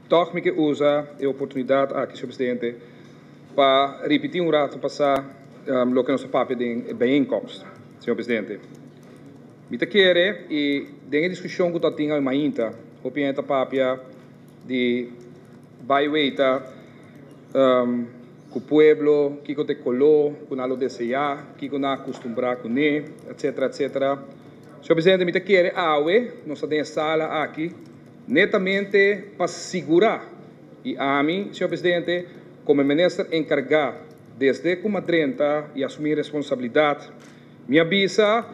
Tòg mi ke usa e oportunidat aki, señor presidente, pa ripití un ratu pasá loke nos a papia den e bijeenkomst, señor presidente. Mi ta kere i den e diskushon ku ta tin awe mainta, hopi hende ta papia di bai weita ku pueblo, kiko ta e koló ku nan lo deseá, kiko nan a kustumbrá kuné, etsetera, etsetera. Señor presidente, mi ta kere awe nos ta den e sala aki netamente pa sigurá i ami, señor presidente, komo e minister enkargá desde ku mi a drenta i asumí responsabilidat, Mi a bisa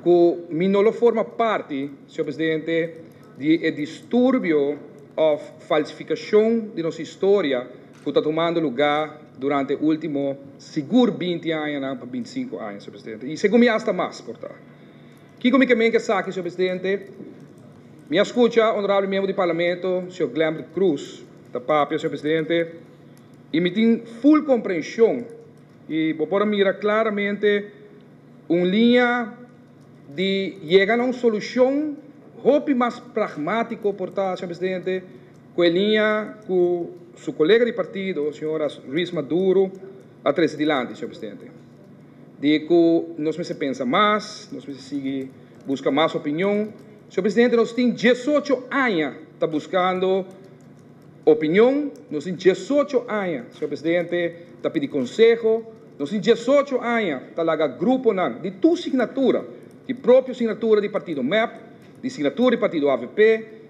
ku mi no lo forma parti, señor presidente, di e disturbio òf falsifikashon di nos historia ku ta tumando lugá durante e último sigur 20 añanan pa 25 aña, señor presidente, i segun mi asta mas por ta. Kiko mi ke men ku esaki, señor presidente? Mi a skucha honorable miembro di parlamento, señor Glenbert Croes, ta papia, señor presidente, i mi tin full komprenshon. I bo por a mira klaramente un liña di yega na un solushon hopi mas pragmátiko por ta, señor presidente, ku e liña ku su kolega di partido, señora Ruiz Maduro, a trese dilanti, señor presidente. Di ku nos mester pensa mas, nos mester sigui buska mas opinion. Señor presidente, nos tin 18 aña ta buskando Opinion, Nos tin 18 aña, señor presidente, ta pidi conseho, nos tin 18 aña ta laga gruponan di tur signatura, di propio signatura di partido mep, di signatura di partido avp,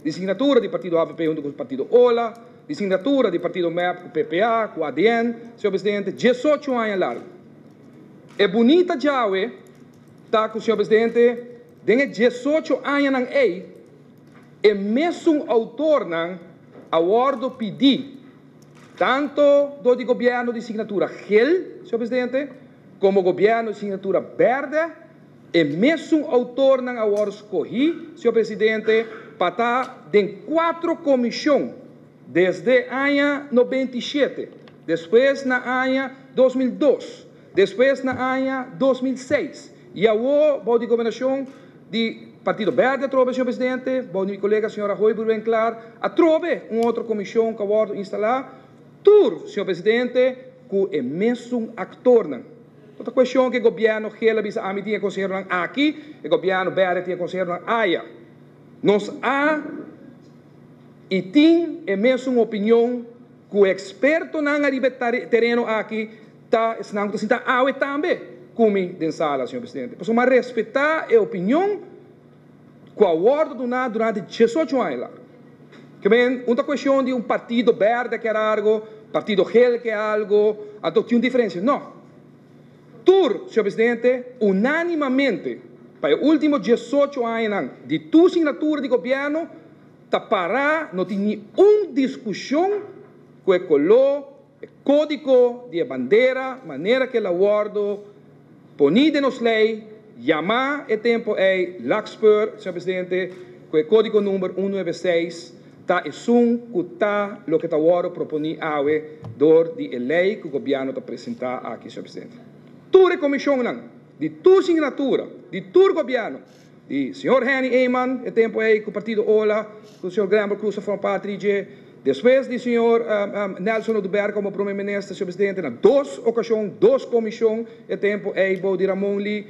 di signatura di partido avp hunto cu partido ola, di signatura di partido mep cu ppa, cu adn, señor presidente, 18 aña largo. E bunita djawe ta cu, señor presidente, den e 18 añanan ey, E mesun autornan a wordo pidi tanto dor di gobierno di signatura gel, señor presidente, como gobierno di signatura berde, e mesun autornan a wordo scogi, señor presidente, pa ta den cuatro comision desde aña 97, despues na aña 2002, despues na aña 2006 y awo bou di gobernacion di Partido Berde atrobe, señor presidente, bou di mi colega señora Hooyboer-Winklaar, atrobe un otro comision cu a wordo instala, tur, señor presidente, cu e mesun actornan. No ta cuestion cu e gobierno gel a bisa ami tin e conseheronan aki, e gobierno berde tin e conseheronan aya. Nos a y tin e mesun opinion cu e expertonan ariba e tereno aki Ta esnan ku ta sinta awe tambe ku mi den sala, señor presidente. Pasobra mi a respetá e opinion ku a wòrdu duná durante 18 aña largu. Ke men, un ta kuestion di un partido bèrdè ke algu, partido gel ke algu, anto tin un diferensia. No. Tur, señor presidente, unánimamente, pa e último 18 añanan di tur signatura di gobièrnu ta pará, no tin ni un diskushon ku e koló, E kódigo di e bandera, manera ku el a wòrdu poní den nos lei, yamá e tempu ei Lakspeur, señor presidente, ku e kódigo number un nuebe seis, ta esun ku ta loke ta wòrdu proponí awe dor di e lei ku gobièrnu ta presentá aki, señor presidente. Tur e komishonnan di tur signatura di tur gobièrnu, di señor Henny Eman e tempu ei ku partido ola, ku señor Glenbert Croes a forma parti di dje, despues di señor Nelson Oduber komo prome minister, señor presidente, na dos okashon, dos komishon e tempu ei bou di Ramon Lee,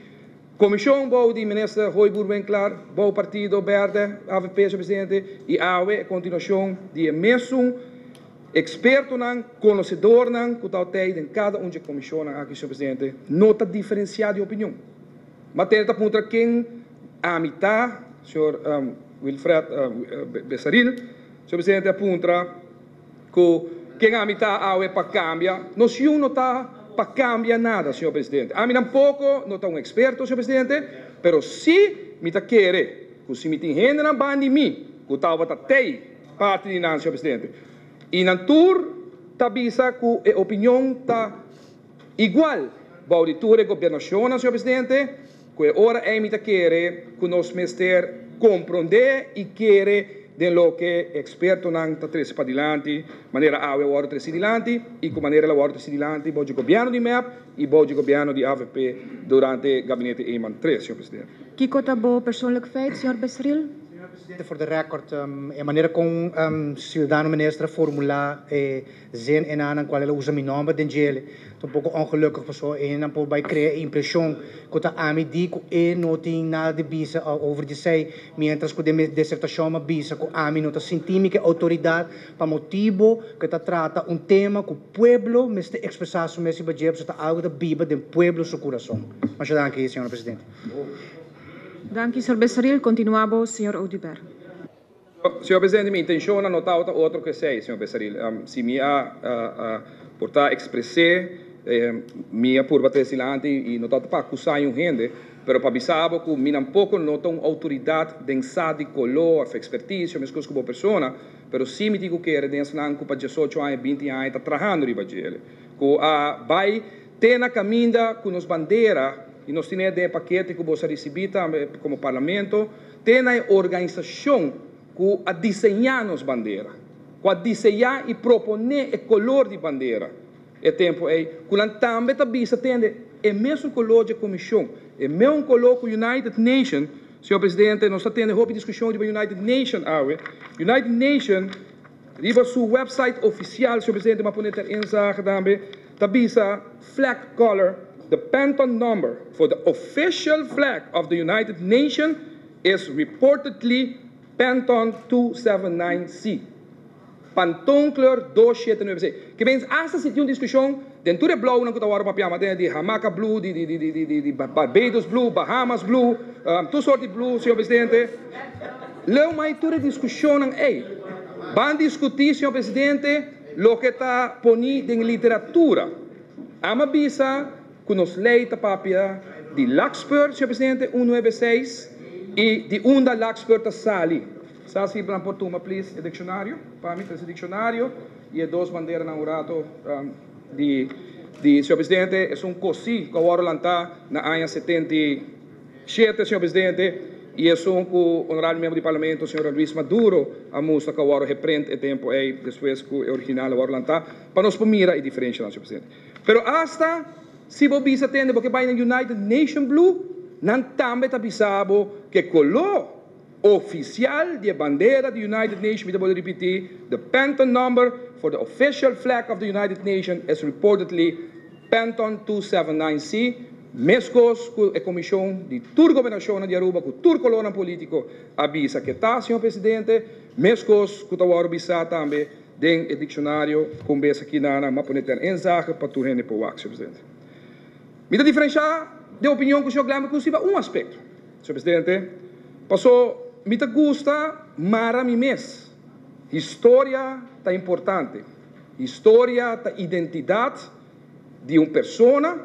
komishon bou di minister Hooyboer Winklaar, bou partido berde, avp, señor presidente, i awe e kontinuashon di e mesun ekspertonan, konosedornan ku ta otei den kada un dje komishonnan aki, señor presidente, no ta diferensiá di opinion. Mateo ta puntra ken ami ta, señor Wilfred Besaril. Señor presidente a puntra cu ken ami ta awe pa cambia. Nos yu no ta pa cambia nada, señor presidente. Ami tampoco no ta un experto, señor presidente, pero si mi ta kere cu si mi tin hendenan banda di mi cu tabata tey parti di nan, señor presidente, y nan tur ta bisa cu e opinion ta Igual, bou di tur e gobernacionnan, señor presidente, cu e ora ey mi ta kere cu nos mester comprende y kere den loke expertonan ta trece padilanti, manera awe a wordo treci dilanti y cu manera el a wordo treci dilanti bou dje gobierno di mep y bou dje gobierno di avp durante gabinete Eman 3, señor presidente. Kiko ta bo persoonlijk feit, señor Besril? Presidente, for the record, e manera con ciudadano minister a formula e zin enanan cual el a usa mi nomber den djele ta un poco ongelukkig paso enan por bay crea e impresion cu ta ami di cu e no tin nada di bisa over di esey, mientras cu den mi disertacion mi a bisa cu ami no ta sinti mi cu e autoridad pa motibo cu ta trata un tema cu pueblo mester expresa su mes riba dje pasobra ta algo ta biba den pueblo su curason. Masha danki, señora Presidente. Danki, señor Besaril. Continua bo, señor Oduber. Señor Presidente, mi intencionnan no tabata otro cu esey, señor Besaril. Si mi a por ta expres'é, mi a purba trece dilanti y no tabata pa acusa niun hende, pero pa bisa bo cu mi tampoco no ta un autoridad den sa di color of experticio, mescos cu bo persona, pero si mi tin cu kere den esnan cu pa diesocho aña, binti aña ta trahando riba djele, cu a bay te na caminda cu nos bandera, y nos tine den e pakete cu boso a ricibi tambe como Parlamento, te na e organisacion cu a diseña nos bandera, cu a diseña y propone e color di bandera e tempo ey, cu nan tambe ta bisa tende e mesun color dje comision, e meun color cu United Nation, Señor Presidente, nos ta tende hopi discusion riba United Nation awe, United Nation riba su website oficial, Señor Presidente, mi a pone ter inzage tambe, ta bisa flag color, the Pantone number for the official flag of the United Nation is reportedly Pantone 279C. Pantone kleur 279C. Ke mens asta si tin un diskushon den tur e blaunan ku ta wòrdu papia maten di Hamaca blue, di di di di di Barbados blue, Bahamas blue, tur sort di blue, señor presidente. Leu mai tur e diskushonnan ei. Ban diskutí, señor presidente, loke ta poní den literatura. Ama bisa ku nos lei ta papia di Larkspur, señor presidente, un nuebe seis, i di unda Larkspur ta sali. Sa si nan por tuma please e diccionario pa mi, trese diccionario y e dos banderanan un rato di di señor presidente. Esun cosi cu a worde lanta na aña 77, señor presidente, y esun cu honorable miembro di parlamento señor Luis Maduro a mustra cu a worde geprint e tempo ey despues cu e original a worde lanta pa nos por mira e diferencianan, señor presidente. Pero hasta si bo bisa tende bo ke bay na United Nation Blue, nan tambe ta bisa bo ke color Ofisial di e bandera di United Nations, mi ta bolbe ripití, The Pantone number for the official flag of the United Nations is reportedly Pantone 279C, meskos ku e komishon di tur gobernashonnan di Aruba ku tur kolornan polítiko a bisa ke ta, señor Presidente, meskos ku ta wòrdu bisá tambe den e dikshonario ku un bes aki nan a pone ter inzage pa tur hende por wak, señor Presidente. Mi ta diferenshá den opinion ku señor Glenbert Croes riba un aspekto. Señor Presidente, paso mi ta gusta mara mi mes. Historia ta importante. Historia ta identidad di un persona,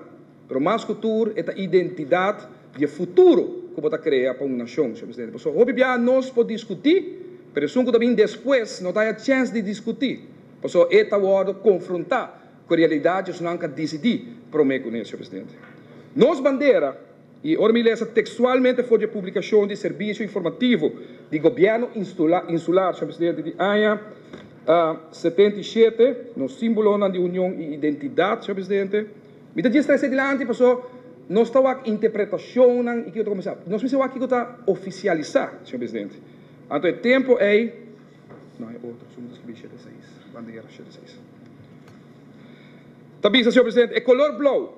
pero mas cu tur e ta identidad di e futuro cu bo ta crea pa un nacion, Señor Presidente. Paso hopi bia nos por discuti, pero esun cu ta bin despues no ta haya chens di discuti, paso e ta wordo confronta cu e realidad di esunnan cu a dicidi prome cu ne, Señor Presidente. Nos bandera. I ora mi lesa tekstualmente for di e publikashon di Servisio Informativo di Gobièrnu Insular, señor Presidente, di aña 77, nos símbolonan di union i identidat, señor Presidente, mi ta djis trese dilanti paso nos ta wak interpretashonnan i kiko ta kuminsá. Nos mester wak kiko ta ofisialisá, señor Presidente. Anto e tempu ei, no e otro, su mi ta skibí shete seis, bandera shete seis. Ta bisa, señor Presidente, e kolor blou.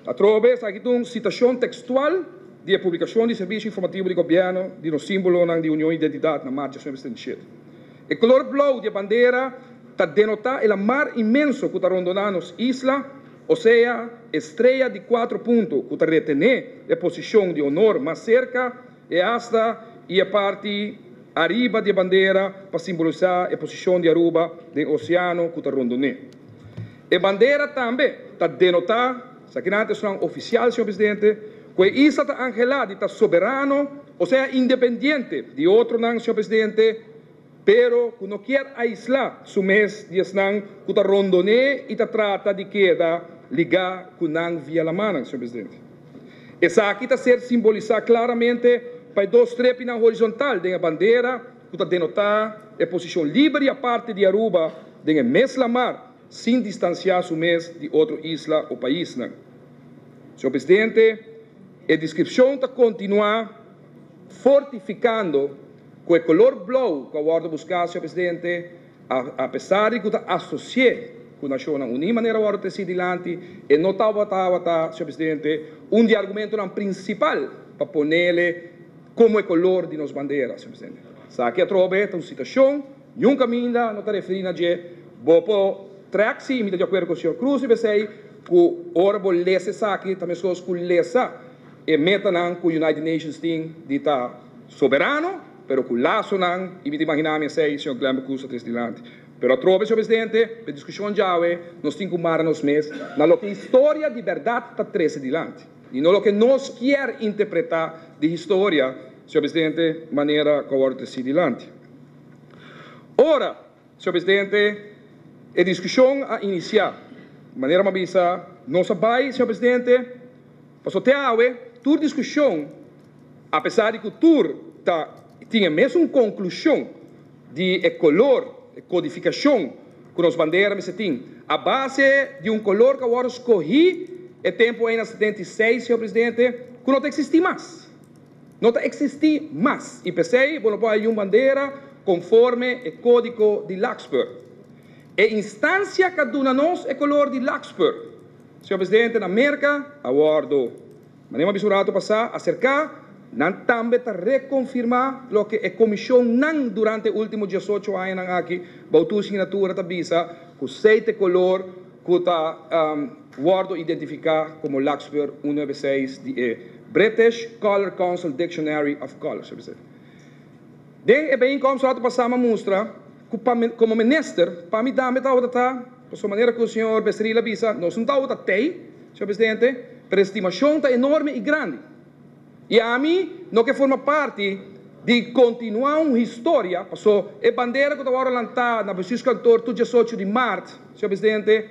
Atrobe, esaki ta un sitashon tekstual di e publikashon di Servisio Informativo di Gobièrnu di nos símbolonan di union i identidat na mart 1977. E kolor blou di e bandera ta denotá e lamar inmenso ku ta rondoná nos isla, osea e strea di kuatro punto ku ta retené e posishon di honor mas serka e asta i e parti ariba di e bandera pa simbolisá e posishon di Aruba den e oseano ku ta rondon'é. E bandera tambe ta denotá, esakinan ta esunnan ofisial, señor presidente, ku e isla ta anhelá di ta soberano, osea independiente di otronan, señor presidente, pero ku no kier aislá su mes di esnan ku ta rondon'é i ta trata di keda ligá ku nan via lamannan, señor presidente. Esaki ta ser simbolisá klaramente pa e dos strepinan horizontal den e bandera ku ta denotá e posishon liber i aparte di Aruba den e mes lamar sin distansiá su mes di otro isla o paisnan. Señor Presidente, e deskripshon ta kontinuá fortifikando. Ku e kolor blou ku a wòrdu buská, señor presidente, a apesar di ku ta asosi'é ku Nashonnan Uní manera a wòrdu tresí dilanti, e no tabata, señor presidente, un di e argumentonan prinsipal pa ponele komo e kolor di nos bandera, señor presidente. Esaki atrobe ta un situashon, niun kaminda no ta referí na dje. Bo por trèk si, mi ta di akuerdo ku señor Cruz riba esei, ku ora bo lesa esaki ta meskos ku lesa e metanan ku United Nations tin di ta soberano, pero ku lasonan, i mi ta imaginá mi esei, señor Glenn Bacus a trese dilanti. Pero atrobe, señor presidente, p'e diskushon djawe nos tin ku mara nos mes na loke historia di bèrdat ta trese dilanti, i no loke nos kier interpretá di historia, señor presidente, manera ku a wòrdu tresí dilanti. Ora, señor presidente, e diskushon a inisiá, manera mi a bisa, nos a bai, señor presidente, pasobra te awe tur diskushon, Apesar di ku tur ta tin e mesun konklushon di e kolor, e kodifikashon ku nos bandera mester tin a base di un kolor ku a wòrdu skohí e tempu ei na 76, señor presidente, ku no ta eksistí mas. No ta eksistí mas. I p'esei bo no por haña un bandera konforme e kódiko di Larkspur. E instansia ku a duna nos e kolor di Larkspur, señor presidente, na Merka a wòrdu. Manera mi a bisa un rato pasá, aserká, nan tambe ta rekonfirmá loke e komishonnan durante e último diesocho añanan aki bou tur signatura ta bisa ku seite kolor ku ta wòrdu identifiká komo Larkspur 196 di e British Colour Council Dictionary of Colours. Den e bijeenkomst rato pasá mi a mustra ku pa mi komo minister pa mi tambe tabata ta pasobra manera ku señor Becerril a bisa nos no tabata tei, señor presidente, pero e estimashon ta enorme i grandi. I ami no ke forma parti di kontinuá un historia paso e bandera ku ta wòrdu lantá na bestuurskantoor tur diesocho di mart, señor presidente,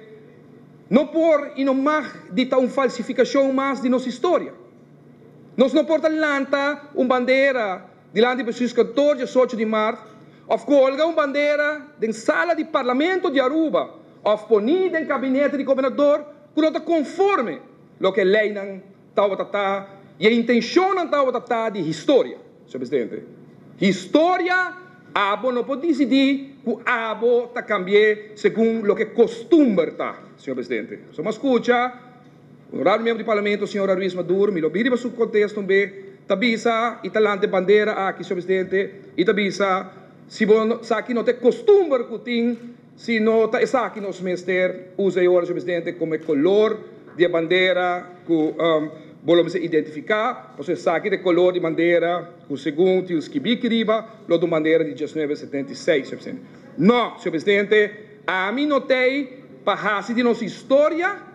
no por i no mag di ta un falsifikashon mas di nos historia. Nos no por ta lanta un bandera dilanti bestuurskantoor diesocho di mart of colga un bandera den sala di parlamento di Aruba of poni den kabinete di gobernador ku no ta konforme loke e leynan tabata ta y e intencionnan tabata ta di historia. Señor Presidente, historia abo no por dicidi ku abo ta cambi'é segun loke costumber ta, Señor Presidente. So mi a scucha Honorable miembro di Parlamento señora Ruiz Maduro, mi lo bin riba su contesto un be, ta bisa y ta lanta e bandera aki, señor Presidente, y ta bisa si bo sa ki no ta e costumber cu tin, si no ta esaki nos mester usa e ora, señor Presidente, como e color di e bandera cu bo lo mester identifica, pasobra esaki ta e color di bandera cu segun tin un skibiki riba lo ta un bandera di diesnuebe setenta i seis, señor Presidente. No, señor Presidente, ami no t'ey pa haci di nos historia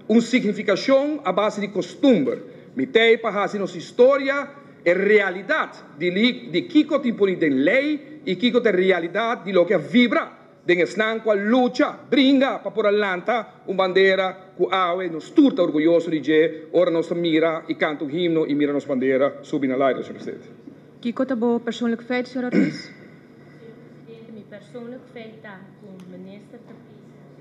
un signifikashon a base di kostumber. Mi t'ei pa hasi nos historia e realidat di li di kiko tin poni den lei i kiko ta e realidat di loke a vibra den esnan ku a lucha, bringa pa por a lanta un bandera ku awe nos tur ta orguyoso di dje ora nos ta mira i kanta un himno i mira nos bandera subi na laire, señor presidente. Kiko ta bo persoonlijk feit, señora Ruiz? Señor presidente, mi persoonlijk feit ta ku minister ta bisa.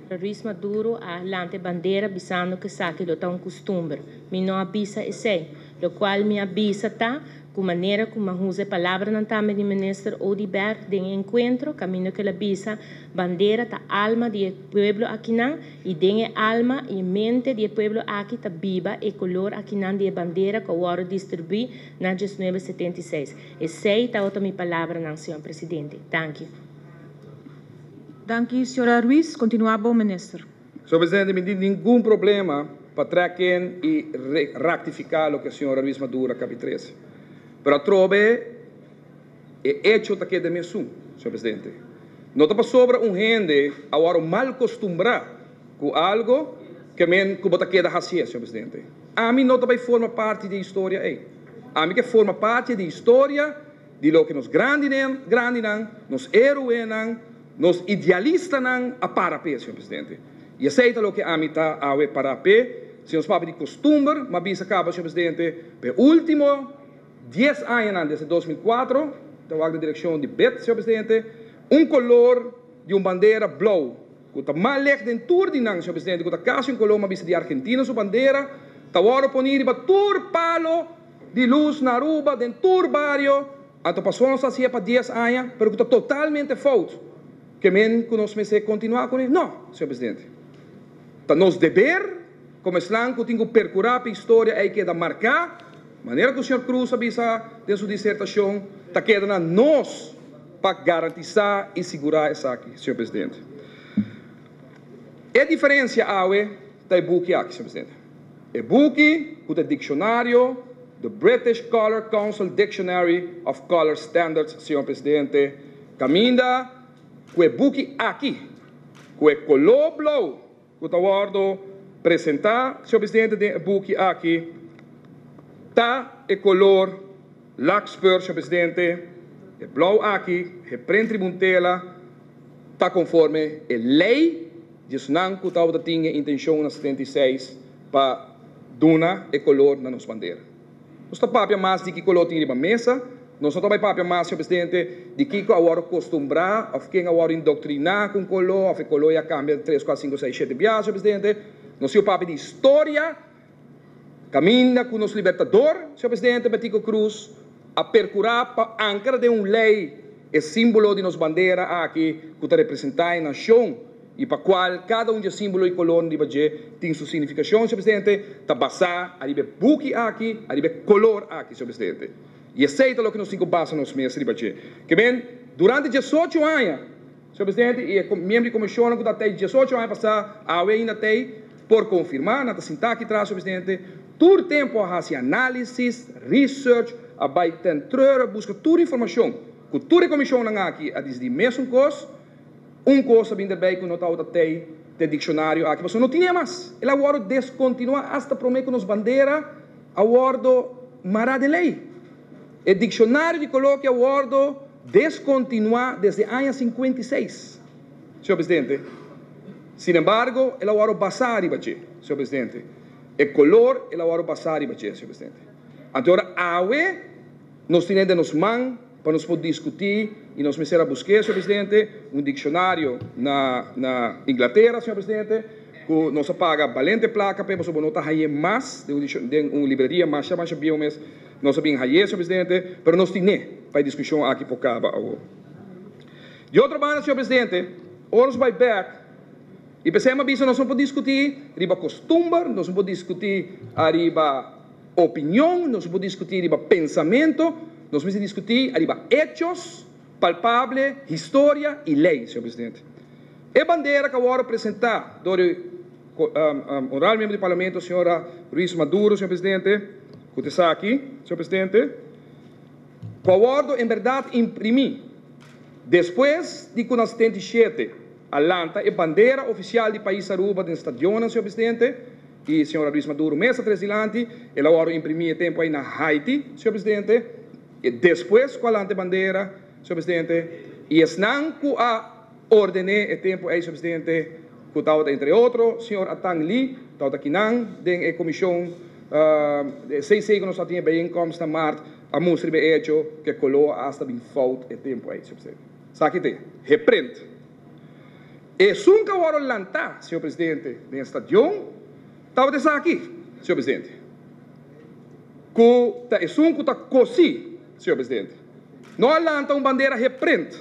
Ruiz Maduro a lanta e bandera bisando ku esaki lo ta un kustumber. Mi no a bisa esei. Lokual mi a bisa ta ku manera ku mi a usa e palabranan tambe di minister Oduber den e enkuentro kaminda ku el a bisa bandera ta alma di e pueblo akinan i den e alma i mente di e pueblo aki ta biba e kolor akinan di e bandera ku a wòrdu distribuí na diesnuebe setenta i seis. Esei tabata mi palabranan, señor presidente. Danki. Danki, señora Ruiz. Continua bo, minister. Señor presidente, mi tin ningun problema pa trek in y rectifica loke señora Ruiz Maduro a cabi trece. Pero atrobe e hecho ta keda mesun, señor presidente. No ta pasobra un hende a worde mal costumbra cu algo ke men cu bo ta keda hacié, señor presidente. Ami no ta bay forma parti di e historia ey. Ami ke forma parti di historia di loke nos grandinan, grandinan, nos héroenan, nos idealistanan a para p'e, señor presidente. I esei ta loke ami ta awe para p'e. Si nos papia di costumber, m'a bisa caba, señor presidente, p'e ultimo dies añanan, desde 2004, ta wak den direccion di bed, señor presidente, un color di un bandera blou ku ta mal lek den tur di nan, señor presidente, ku ta kasi un koló, m'a bisa di Argentina su bandera, ta wòrdu poni riba tur palo di lus na Aruba, den tur bario. Anto pasobra nos ta hasié pa dies aña, pero ku ta totalmente fout, ke men ku nos mester kontinuá kuné? No, señor presidente. Ta nos deber komo esnan ku tin ku perkurá pa e historia ei keda marká, manera ku señor Cruz a bisa den su disertashon, ta keda na nos pa garantisá i sigurá esaki, señor presidente. E diferensia awe ta e buki aki, señor presidente. E buki ku ta e dikshonario, The British Colour Council Dictionary of Colour Standards, señor presidente, kaminda ku e buki aki, ku e koló blou ku ta wòrdu presentá, señor presidente, den e buki aki, ta e kolor Larkspur, señor presidente, e blou aki, e prent riba un tela, ta konforme e lei di esnan ku tabata tin e intenshon na 76 pa duna e kolor na nos bandera. Nos ta papia mas di ki kolor tin riba mesa, nos no ta bai papia mas, señor presidente, di kiko a wòrdu kostumbrá òf ken a wòrdu indoktriná ku un kolor òf e kolor ya kambia tres, kuater, sinku, seis, shete biaha, señor presidente. Nos siu papia di historia kaminda ku nos libertador, señor presidente, Betico Croes a perkurá pa ankra den un lei e símbolo di nos bandera aki ku ta representá e nashon i pa kual kada un dje símbolo i kolornan riba dje tin su signifikashon, señor presidente, ta basá ariba e buki aki, ariba e kolor aki, señor presidente. I esei ta loke nos tin ku basa nos mes riba dje. Ke men, durante diesocho aña, señor presidente, i e miembro di komishonnan ku ta tei diesocho aña pasá, awe ainda tei, por konfirmá, nan ta sintá aki tras, señor presidente, tur tempu a hasi análisis, research, a bai ten treur, a buska tur informashon ku tur e komishonnan aki a disidí mesun kos. Un kos a bin derbei ku no tabata tei den dikshonario aki, pasobra no tin e mas. El a wòrdu deskontinuá asta promé ku nos bandera a wòrdu mará den lei. E dikshonario di kolokia a wòrdu deskontinuá desde aña 56, señor presidente. Sinembargo, el a wòrdu basá riba dje, señor presidente. E kolor el a wòrdu basá riba dje, señor presidente. Anto ora awe nos tine den nos man pa nos por diskutí i nos mester a busk'é, señor presidente, un dikshonario na na Inglatera, señor presidente, ku nos a paga balente plaka p'e pasobra bo no ta hañ'é mas den un den un libreria masha masha bieu mes nos a bin hañ'é, señor presidente, pero nos tin'é pa e diskushon aki por kaba awor. Di otro banda, señor presidente, ora nos bai bèk i p'esei mi a bisa nos no por diskutí riba kostumber, nos no por diskutí ariba Opinion, nos por diskutí riba pensamentu, nos mester diskutí ariba hechos palpable, historia i lei, señor presidente. E bandera ku a wòrdu presentá dor di honorabel miembro di parlamento señora Ruiz Maduro, señor presidente, ku ta esaki, señor presidente, ku a wòrdu en bèrdat imprimí despues di ku na 77 a lanta e bandera ofisial di pais Aruba den stadionnan, señor presidente, I señora Luis Maduro mes a tres dilanti, el a wòrdu imprimí e tempu ei na Haiti, señor presidente, i despues ku a lanta e bandera, señor presidente, i esnan ku a ordené e tempu ei, señor presidente, ku tabata entre otro señor Atang Lee, tabata kinan den e komishon CC ku nos a tin e bijeenkomst na mart, a mustra riba e echo ku e koló a asta bin fout e tempu ei, señor presidente. Esaki ta e heprint. Esun ku a wòrdu lantá, señor presidente, den e stadion tabata esaki, señor presidente, ku ta esun ku ta kosí, señor presidente. No a lanta un bandera heprint,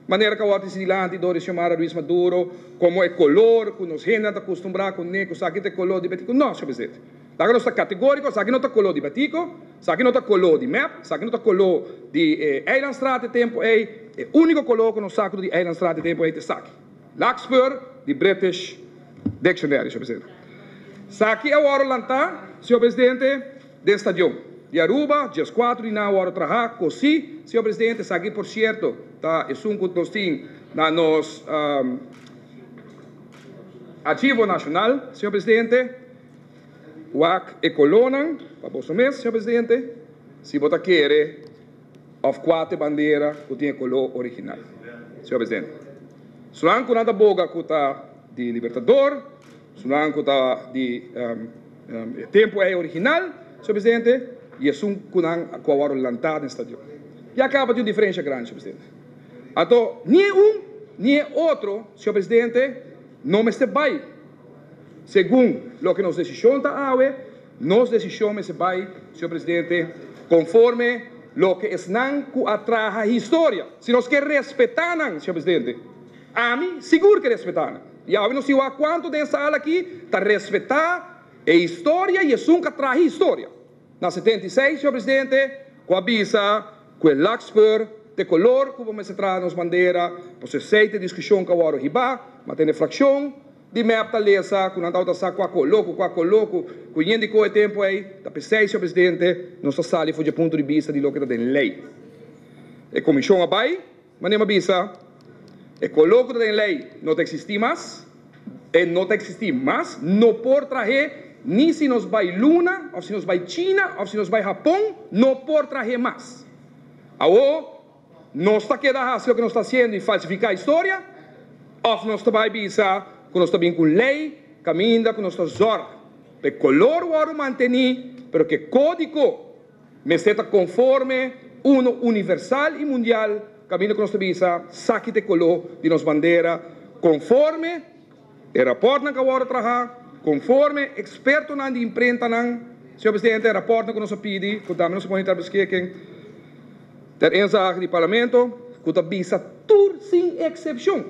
manera ku a wòrdu disi dilanti dor di Xiomara Ruiz Maduro, komo e kolor ku nos hendenan ta kustumbrá kuné, ku esaki ta e kolor di Betico. No, señor presidente. Laga nos ta kategóriko, esaki no ta koló di Betico, esaki no ta koló di mep, esaki no ta koló di e Eilandstraat e tempu ei, e úniko koló ku nos sa ku ta di Eilandstraat e tempu ei ta esaki, Larkspur di British Dictionary, señor presidente. Esaki a wòrdu lantá, señor presidente, den stadion di Aruba, 14 di nan a wòrdu trahá, kosí, señor presidente, esaki por sierto ta esun ku nos tin na nos Archivo Nashonal, señor presidente. Wak e kolónan pa boso mes, señor presidente, si bo ta kere òf kua ta e bandera ku tin e koló original, señor presidente. Sunan ku nan ta boga ku ta di Libertador, sunan ku ta di e tempu ei original, señor presidente, i esun ku nan ku a wòrdu lantá den stadion. Ya kaba tin un diferensha grandi, señor presidente. Anto, ni e un ni e otro, señor presidente, no mester bai. Segun loke nos desishon ta awe, nos desishon mester bai, señor presidente, konforme. loke esnan ku a traha historia. Si nos ke respetá nan, señor presidente, ami sigur ke respetá nan. I awe nos tin wak kuantu den e sala aki ta respetá e historia i esun ku a traha historia. Na 76, señor presidente, ku a bisa ku e lakspeur t'e kolor ku bo mester traha nos bandera, pasobra esei t'e diskushon ku a wòrdu hibá, ma tene frakshon di mep ta lesa ku nan tabata sa kua koló ku kua koló ku ku yende ku e tempu ei ta p'esei, señor presidente, nos ta sali for dje punto di bista di loke ta den lei. E komishon a bai, manera mi a bisa, e koló ku ta den lei no ta eksistí mas, e no ta eksistí mas, no por trah'é ni si nos bai luna òf si nos bai China òf si nos bai Hapon, no por trah'é mas. Awor, Nos ta keda hasi loke nos ta hasiendo i falsifiká historia? Òf nos ta bai bisa ku nos ta bin ku lei kaminda ku nos ta zòrg pa e kolor wòrdu mantení, pero ku e kódigo mester ta konforme uno universal i mundial kaminda ku nos ta bisa saki ta e koló di nos bandera konforme e rapòrtnan ku a wòrdu trahá, konforme ekspertonan di imprentanan, señor presidente, e rapòrtnan ku nos a pidi ku tambe nos a pone ter beskikking ter inzage di Parlamento ku ta bisa tur sin eksepshon,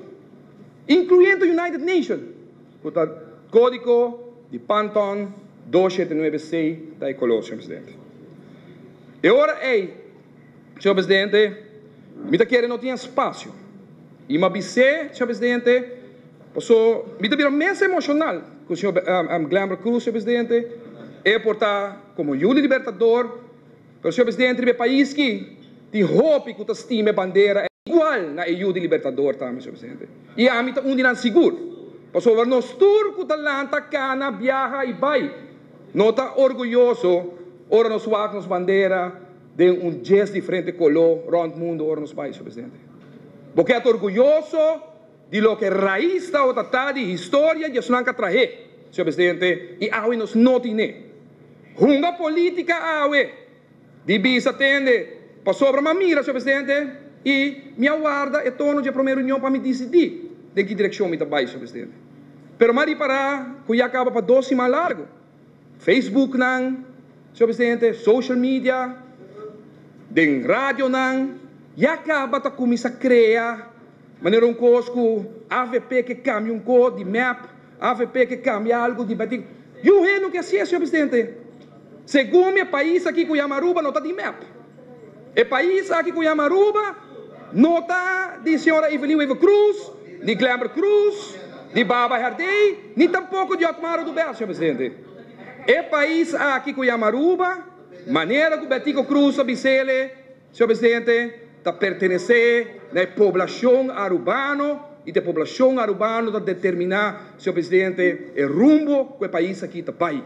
inkluyendo United Nation, ku ta kódigo di Pantone 279 C ta e koló, señor presidente. E ora ei, señor presidente, mi ta kere no tin espasio i mi a bis'é, señor presidente, paso mi ta bira mes emoshonal ku señor Glenbert Cruz, señor presidente, e por ta komo yu di Libertador, Pero señor presidente riba e pais ki tin hopi ku ta stima e bandera igual na e yu di Libertador tambe señor presidente i ami ta un di nan sigur pasobra nos tur ku ta lanta kana biaha i bai no ta orguyoso ora nos wak nos bandera den un djes diferente kolo rònt mundu ora nos bai señor presidente bo ke ta orguyoso di loke rais tabata ta di historia di esnan ku a trah'é señor presidente i awe nos no tine. Hunga politica awe di bisa tende pasobra m'a mira, señor presidente, y mi a warda e tono dje prome reunion pa mi dicidi den ki direccion mi ta bay, señor presidente. Pero m'a ripara cu ya caba pa dos siman largo. Facebooknan, señor presidente, social media, den radionan, ya caba ta cuminsa crea manera un cos cu avp ke cambia un cos di mep, Avp ke kambia algu di batin. Yu hende ke hasié, señor presidente. Segun mi e pais aki ku yama Aruba no ta di mep. E pais aki ku yama Aruba no ta di señora Evelyn Wever Croes, ni Glenbert Croes, ni Baba Herdé, ni tampoko di Otmar Oduber, señor presidente. E pais aki ku yama Aruba, manera ku Betico Croes a bis'ele, Señor Presidente, ta pertenece na e poblacion Arubano y ta e poblacion Arubano ta determina, Señor Presidente, e rumbo cu e pais aki ta bay.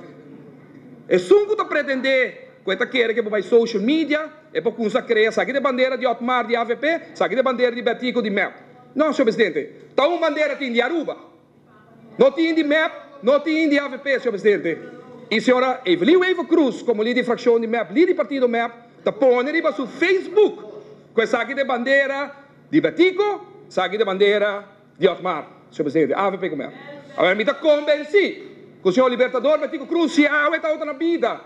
Esun cu ta pretende cu e ta kere cu e por bay social media, e por cunsa crea esaki ta e bandera di Otmar di avp, esaki ta e bandera di Betico di mep. No, Señor Presidente, ta un bandera tin di Aruba. No tin di mep, no tin di avp, señor presidente. Y señora Evelyn Wever Croes, como lider di fraccion di mep, lider di partido mep, ta pone riba su Facebook cu esaki ta e bandera di Betico, esaki ta e bandera di Otmar, señor presidente, avp cu mep. Awor mi ta convenci cu señor Libertador Betico Croes, si awe tabata na bida,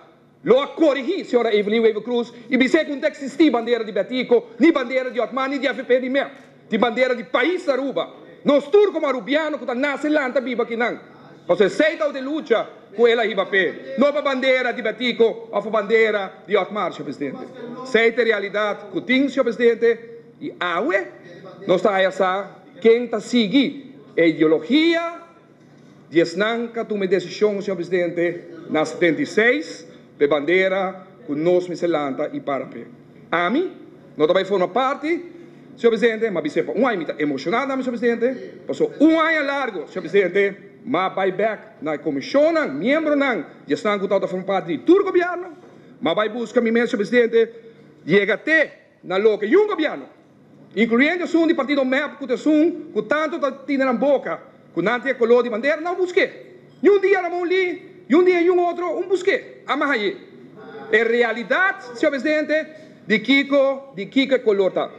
Lo a korigí señora Evelyn Wever Croes i bis'é ku no ta eksistí bandera di Betico, ni bandera di Otmar, ni di avp ni mep. Tin bandera di pais Aruba. Nos tur komo Arubiano ku ta nase lanta biba akinan. Pasobra esei ta e lucha ku el a hiba p'e, no pa bandera di Betico òf pa bandera di Otmar, señor presidente. Esei ta e realidat ku tin, señor presidente, i awe nos ta haya sa ken ta sigui e ideologia Di esnan ka tuma e desishon, señor presidente, na 76 p'e bandera ku nos mester lanta i para p'e. Ami no ta bai forma parti, señor presidente, m'a bis'é pa un aña. Mi ta emoshoná tambe, señor presidente, pasobra un aña largu, señor presidente, m'a bai bèk na e komishonnan, miembronan di esnan ku tabata forma parti di tur gobièrnu. M'a bai buska mi mes, señor presidente, yega te na loke yun gobièrnu, inkluyendo esun di partido mep ku ta esun ku tantu ta tine nan boka ku nan tin e koló di bandera, nan busk'é. Yun dia Ramon Lee, yun dia yun otro, un busk'é. A mahay'é. E realidat, señor presidente, di kiko, di kiko e kolor ta.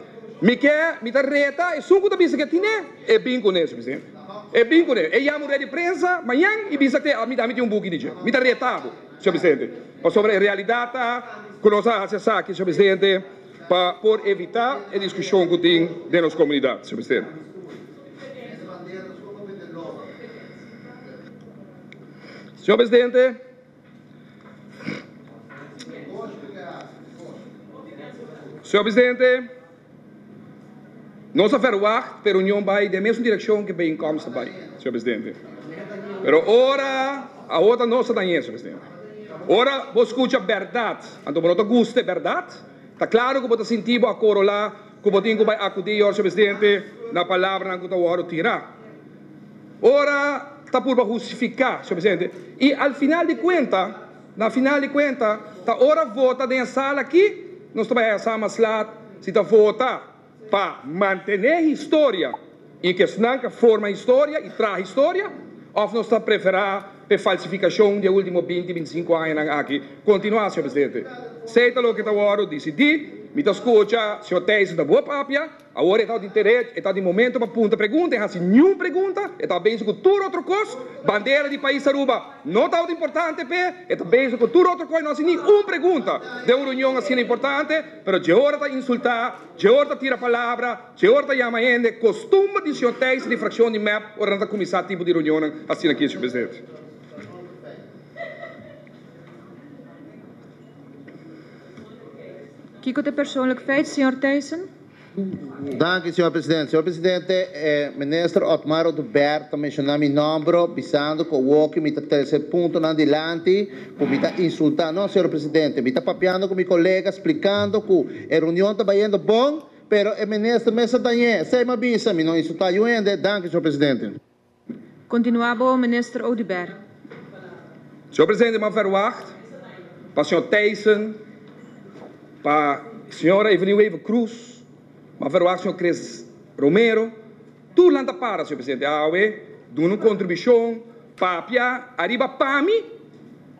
Mi ke, mi ta reta esun ku ta bisa ke tine, e bin kuné, señor presidente. E bin kuné. E yama un red di prensa mañan i bisa te, ami tin un buki di dje. Mi ta reta bo, señor presidente. Pasobra e realidat ta ku nos a hasi esaki, señor presidente. Pa por evitá e diskushon ku tin den nos komunidat, señor presidente. Señor presidente, señor presidente, nos a verwagt pa e reunion bai den mesun direkshon ku e bijeenkomst a bai, señor presidente. Pero ora, awor ta nos ta dañ'é, señor presidente. Ora bo skucha bèrdat, anto bo no ta gusta e bèrdat, Ta klaru ku bo ta sinti bo akorolá ku bo tin ku bai akudí, Señor Presidente, na palabranan ku ta wòrdu tirá. Ora ta purba hustifiká, Señor Presidente, i al final di kuenta, na final di kuenta, ta ora vota den e sala akí, nos ta bai haña sa mas lat si ta vota pa mantené historia i ku esnan ku a forma historia i traha historia, òf nos ta preferá pa e falsifikashon di e último binti, bintisinku añanan aki kontinuá, señor presidente. Esei ta loke ta wòrdu disidí. Mi ta skucha señor Thijssen ta bo papia. Awor e tabatin derecho, e tabatin momento pa puntra pregunta, e hasi niun pregunta, e tabata bezig ku tur otro kos. Bandera di pais Aruba no tabata importante p'e, e ta bezig ku tur otro kos, e no hasi ni un pregunta den un reunion asina importante. Pero dje ora ta insultá, dje ora ta tira palabra, dje ora ta yama hende, kostumber di señor Thijssen di frakshon di mep ora nan ta kuminsá tipo di reunionnan asina aki, señor presidente. Kiko ta e persoonlijk feit, señor Thijssen? Danki, señor presidente. Señor presidente, e minister Otmar Oduber ta menciona mi nomber bisando cu awoki mi ta trece puntonan dilanti cu mi ta insulta. No, señor presidente, mi ta papiando cu mi colega splicando cu e reunion ta bayendo bon, pero e minister mes a dañ'e. Esey mi a bisa, mi no insulta yu hende. Danki, señor presidente. Continua bo, minister Oduber. Señor presidente, mi a verwacht pa señor Thijssen, pa señora Evelyn Wever Croes, mi a verwacht señor Chris Romero, tur nan ta para, señor presidente, awe duna un contribucion, papia ariba pa mi,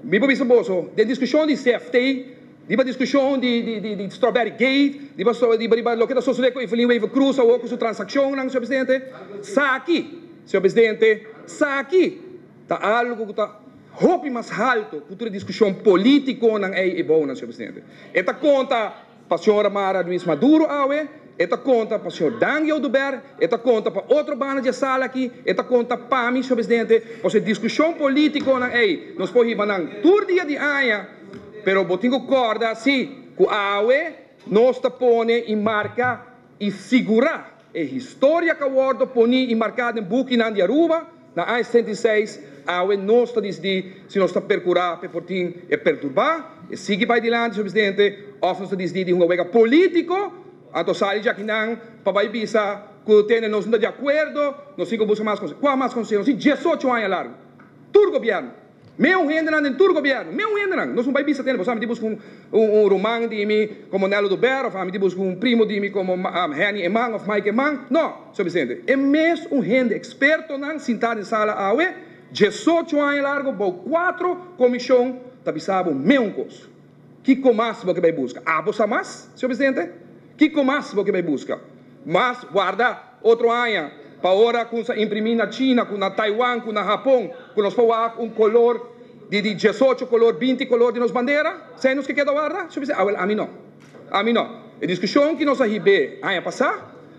mi por bisa boso, den discusion di CFT, Riba diskushon di Strawberry Gate, riba riba loke ta sosode ku Evelyn Wever Croes awor ku su transakshonnan, señor presidente, saki, señor presidente, saki ta algu ku ta hopi mas halto ku tur e diskushon politikonan ei ebounan, señor presidente. E ta konta pa señora Mara Ruiz Maduro awe, e ta konta pa señor Dangui Oduber, e ta konta pa otro banda di e sala aki, e ta konta pa mi, señor presidente, pasobra e diskushon politikonan ei nos por hiba nan tur dia di aña. Pero bo tin ku kòrda si ku awe nos ta pone i marka i sigurá e historia ku a wòrdu poní i marká den bukinan di Aruba na aña 76, awe nos ta disidí si nos ta perkurá pa e por tin e perturbá, e sigui bai dilanti, señor presidente, òf nos ta disidí di hunga wega polítiko, anto sali djakinan pa bai bisa ku tene nos no ta di akuerdo, nos tin ku buska mas konseho. Kua mas konseho? Nos tin diesocho aña largu, tur gobièrnu. Meu hendenan den tur gobierno, meu hendenan! Nos no bai bisa tende, pasobra ami tin busca un un ruman di mi como Nello Dober of ami tin busca un primo di mi como Henny Eman of Mike Eman. No, señor presidente, e mes un hende, expertonan sintá den sala awe, diesocho aña largo bou cuatro comision ta bisa bo meun cos. Kico mas bo ke bai busca? Abo sa mas, señor presidente? Kico mas bo ke bai busca? Mas warda otro aña pa ora cu sa imprimi na China, cu na Taiwan, cu na Japon, cu nos por wak un color di di diesocho color, binti color di nos bandera? Esey nos ke keda warda? Señor presidente, awel ami no. Ami no. E discusion ki nos a hib'é aña pasá,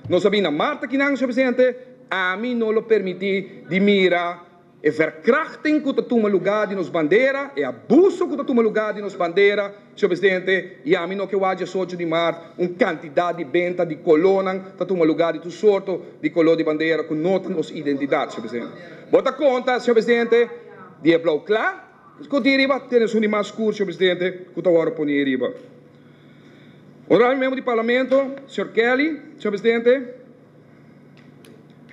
nos a bin na mart akinan, señor presidente, ami no lo permiti di mira E verkrachting ku ta tuma lugá di nos bandera, e abuso ku ta tuma lugá di nos bandera, señor presidente, i ami no ke wak diesocho di mart un kantidat di benta di kolónan ta tuma lugá di tur sorto di koló di bandera ku no ta nos identidat, señor presidente. Bo ta konta, señor presidente, di e blou kla ku tin riba, tene esun di mas skur, señor presidente, ku ta wòrdu poni riba. Honorabel miembro di parlamento, señor Kelly, señor presidente.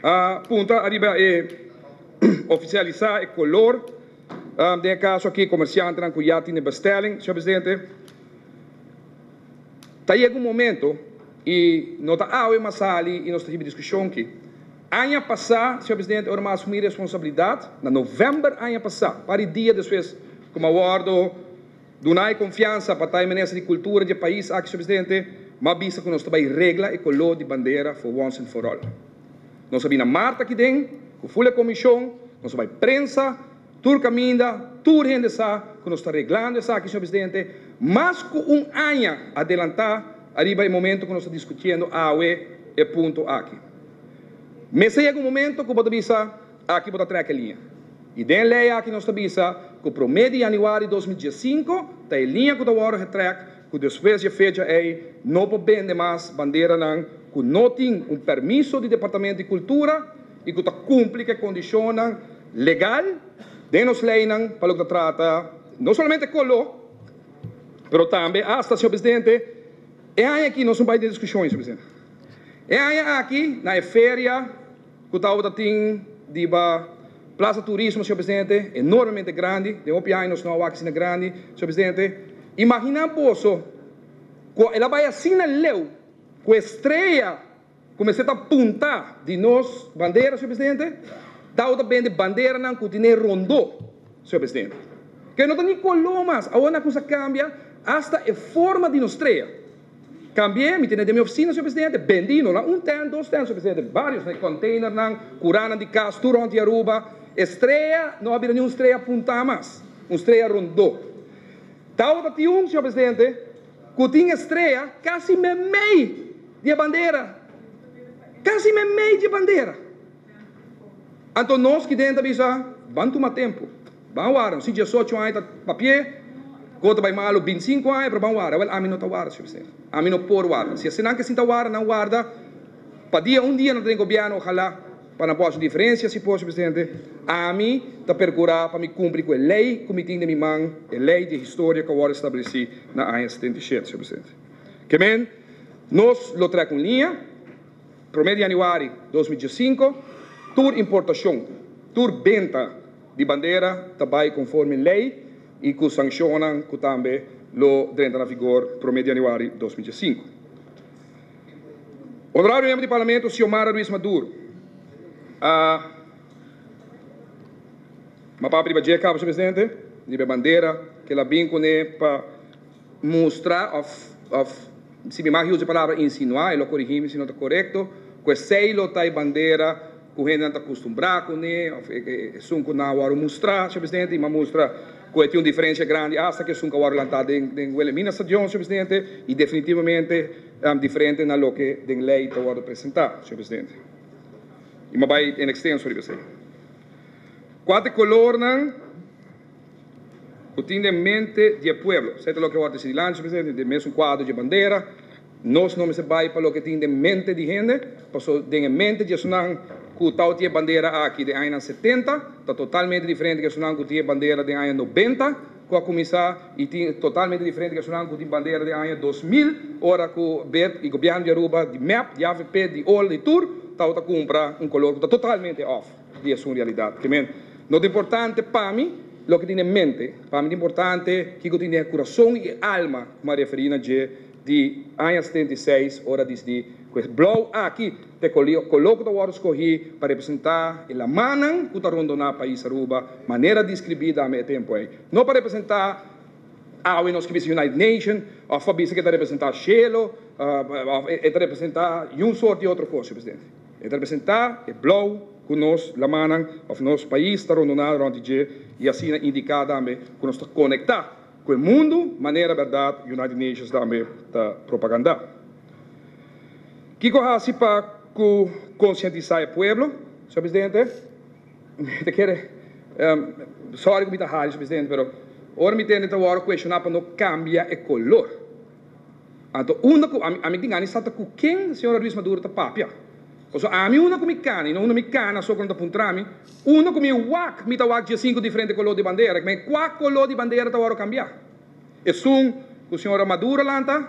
A punta ariba e oficialisa e color den e caso aki comerciantenan cu ya tin e bestelling, señor presidente. Ta yega un momento y no ta awe mas sali y nos ta hiba discusion aki. Aña pasa, señor presidente, ora mi a asumi responsabilidad, na november aña pasa, par di dia despues cu mi a wordo Duna e konfiansa pa ta e minister di kultura di e pais aki, señor presidente, m'a bisa ku nos ta bai regla e koló di bandera for once and for all. Nos a bini na mart aki den ku ful e komishon, nos a bai prensa, tur kaminda, tur hende sa ku nos ta reglando esaki, señor presidente, mas ku un aña adelantá. ariba e momento ku nos ta diskutiendo awe e punto aki. Mester yega un momento ku bo ta bisa, aki bo ta trèk e liña. I den e lei aki nos ta bisa ku promé di yanüari 2015 ta e liña ku ta wòrdu getrèk ku despues di e fecha ei no por bende mas banderanan ku no tin un permiso di Departamento di Kultura i ku ta kumpli ku e kondishonnan legal den nos leinan pa loke ta trata no solamente koló pero tambe asta, señor presidente, e aña aki nos no bai den diskushon, señor presidente. E aña aki na e feria ku tabata tin diba Plaza Turismo, señor presidente, enormemente grandi, den hopi aña nos no a wak asina grandi, señor presidente. Imagina boso ku el a bai asina leu ku e strea ku mester ta punta di nos bandera, señor presidente, tabata bende banderanan ku tine rondó, señor presidente. Ke no ta ni koló mas, awor nan a kuminsá kambia asta e forma di nos strea. Cambié, mi tene den mi oficina, señor presidente, bendí, no na un tent, dos tent, señor presidente, varios, na e containernan, curanan di cas, tur rond di Aruba. E strea no a bira ni un strea puntá mas, un strea rondó. Tabata tin un, señor presidente, cu tin e strea casi memey di e bandera, casi memey di e bandera. Anto nos ki den ta bisa, Ban tuma tempu, ban wara. Si diesocho aña ta papié, ku ta bai malu bintisinku aña, pero ban wara. Wèl, ami no ta wara, señor presidente. Ami no por warda. Si esnan ke sinta wara, nan warda pa dia un dia nan ta den gobièrnu, ojalá pa nan por hasi un diferensia. Si por, señor presidente, ami ta perkurá pa mi kumpli ku e lei ku mi tin den mi man, e lei di e historia ku a wòrdu establesí na aña 77, señor presidente. Ke men, nos lo trèk un liña. Promé di yanüari 2015, tur importashon, tur benta di bandera ta bai konforme lei i ku sanshonnan ku tambe lo drenta na vigor promé di yanüari 2015. Honorabel Miembro di Parlamento Xiomara Ruiz Maduro a Ma papia riba dje kaba, señor Presidente, riba e bandera ku el a bin kuné pa mustra òf òf si mi mag usa e palabra insinuá, e lo korigí mi si no ta korekto, ku esei lo ta e bandera ku hendenan ta kustumbrá kuné òf esun ku nan a wòrdu mustrá, señor presidente, i mi a mustra ku e tin un diferensia grandi asta ku esun ku a wòrdu lantá den den Wilhelmina Stadion, señor presidente, i definitivamente diferente na loke den lei ta wòrdu presentá, señor presidente. I mi a bai en ekstenso riba esei. Kua ta e kolornan? Ku tin den mente di e pueblo. Esei ta loke wòrdu disi dilanti, señor presidente, den mesun kuadro dje bandera. Nos no mester bai pa loke tin den mente di hende, pasobra den e mente di esunnan ku tawata e bandera aki den añanan 70 ta totalmente diferente ku esunnan ku tin e bandera den aña 90 ku a kuminsá i tin totalmente diferente ku esunnan ku tin bandera den aña 2000 ora ku bet i gobièrnu di Aruba, di mep, di avp, di ol, di tur tawata kumpra un kolor ku ta totalmente òf di esun realidat. Ke men, no ta importante pa mi loke tin den mente, pa mi ta importante kiko tin den e kurason i e alma ku mi a referí na dje di aña 76 ora disidí ku e blou aki ta e koló ku ta wòrdu skohí pa representá e lamannan ku ta rondoná pais Aruba manera deskribí dame e tempu ei. No pa representá awe nos ke bisa United Nation òf pa bisa ku e ta representá shelu òf e ta representá yun sort di otro kos, señor presidente. E ta representá e blou ku nos lamannan òf nos pais ta rondoná rònt di dje i asina indiká tambe ku nos ta konektá ku e mundu manera bèrdat United Nations tambe ta propagandá. Kiko hasi pa ku konsientisá e pueblo, señor presidente? Mi ta kere, sòri ku mi ta hari, señor presidente, pero ora mi tende ta wòrdu kuestioná pa no kambia e kolor. Anto unda ku ami, ami tin gana di sa ta ku ken señora Ruiz Maduro ta papia. Pasobra ami unda ku mi kana, i no unda mi kana so ku nan ta puntra mi, unda ku mi wak, mi ta wak 15 diferente koló di bandera. Ki men kua koló di bandera ta wòrdu kambiá? Esun ku señora Maduro a lanta,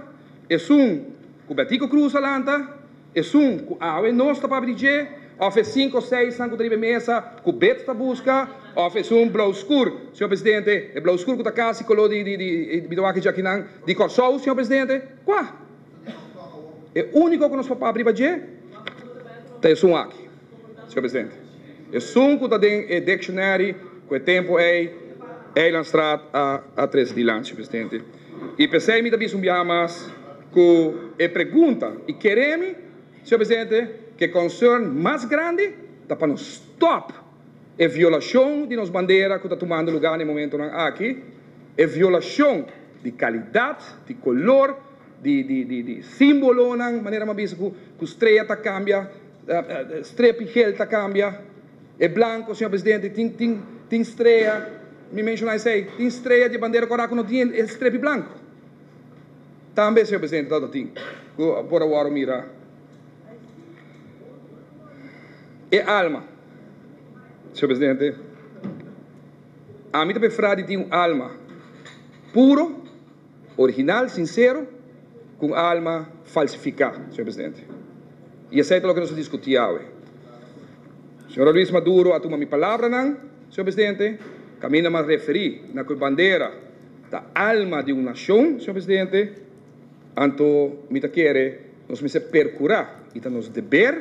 esun ku Betico Croes a lanta, Esun ku awe nos ta papia di dje, òf e sinku o seisnan ku ta riba e mesa ku Bet ta buska, òf esun blou skur, señor presidente, e blou skur ku ta kasi koló di di di mi ta wak djakinan, di Kòrsou, señor presidente, kua? E úniko ku nos por papia riba dje ta esun aki, señor presidente. Esun ku ta den e dictionary ku e tempu ei Eilandstraat a a trese dilanti, señor presidente. I p'esei mi ta bisa un biaha mas ku e pregunta i kere mi, señor presidente, ku e concern mas grandi ta pa nos stòp e violashon di nos bandera ku ta tumando lugá na e momentonan aki, e violashon di kalidat, di kolor. di di di di símbolonan, manera mi a bisa ku ku strea ta kambia, strepi gel ta kambia, e blanko, señor presidente, tin tin tin strea, mi menshoná esei, tin strea di e bandera kòrá ku no tin e strepi blanko. Tambe, señor presidente, tabata tin ku por a wòrdu mira e alma, señor presidente. Ami ta preferá di tin un alma puro, original, sinsero, ku un alma falsifiká, señor presidente. I esei ta loke nos a diskutí awe. Señora Luis Maduro a tuma mi palabranan, señor presidente, kaminda mi a referí na ku e bandera ta alma di un nashon, señor presidente, anto mi ta kere nos mester perkurá i ta nos deber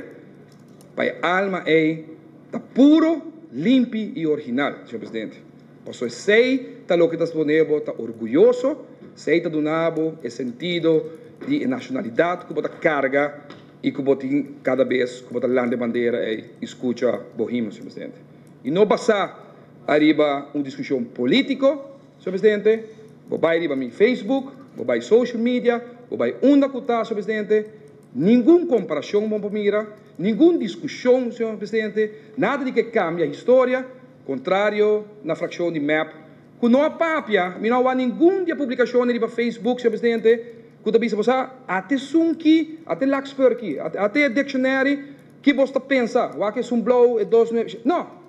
pa e alma ei ta puro, limpi i original, señor presidente. Pasobra esei ta loke ta pone bo ta orguyoso, esei ta duna bo e sentido di e nashonalidat ku bo ta karga i ku bo tin kada bes ku bo ta lanta e bandera ei i skucha bo himno, señor presidente. I no basá ariba un diskushon polítiko, señor presidente, bo bai riba mi Facebook, bo bai social media, bo bai unda ku ta, señor presidente, ningun komparashon bo por mira. Ningun diskushon, señor presidente, nada di ke kambia historia, kontrario na frakshon di mep ku no a papia, mi no a wak ningun di e publikashonnan riba Facebook, señor presidente, ku ta bisa bo sa ate esun ki, ate lakspeur ki, ate e dictionary ki bos ta pensa, wak esun blou, e dos nuebe, no!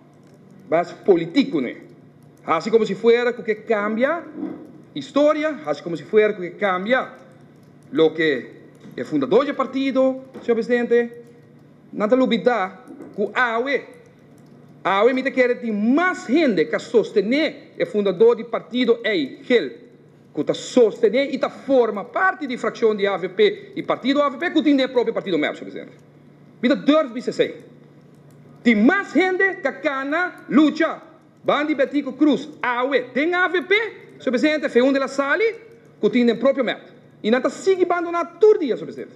Bai hasi politik kuné. Hasi komo si fuera ku ke kambia historia, hasi komo si fuera ku ke kambia. Loke e fundador dje partido, señor presidente, nan ta lubida ku awe, awe mi ta kere tin mas hende ka sostené e fundador di partido ei, Gil, ku ta sostené i ta forma parti di frakshon di avp i partido avp ku tin den e propio partido mep, señor presidente. Mi ta durf bisa esei. Tin mas hende ka kana lucha Bandi Betico Croes awe den avp, señor presidente, fe unda el a sali cu tin den propio mep. Y nan ta sigui bandona tur dia, señor presidente.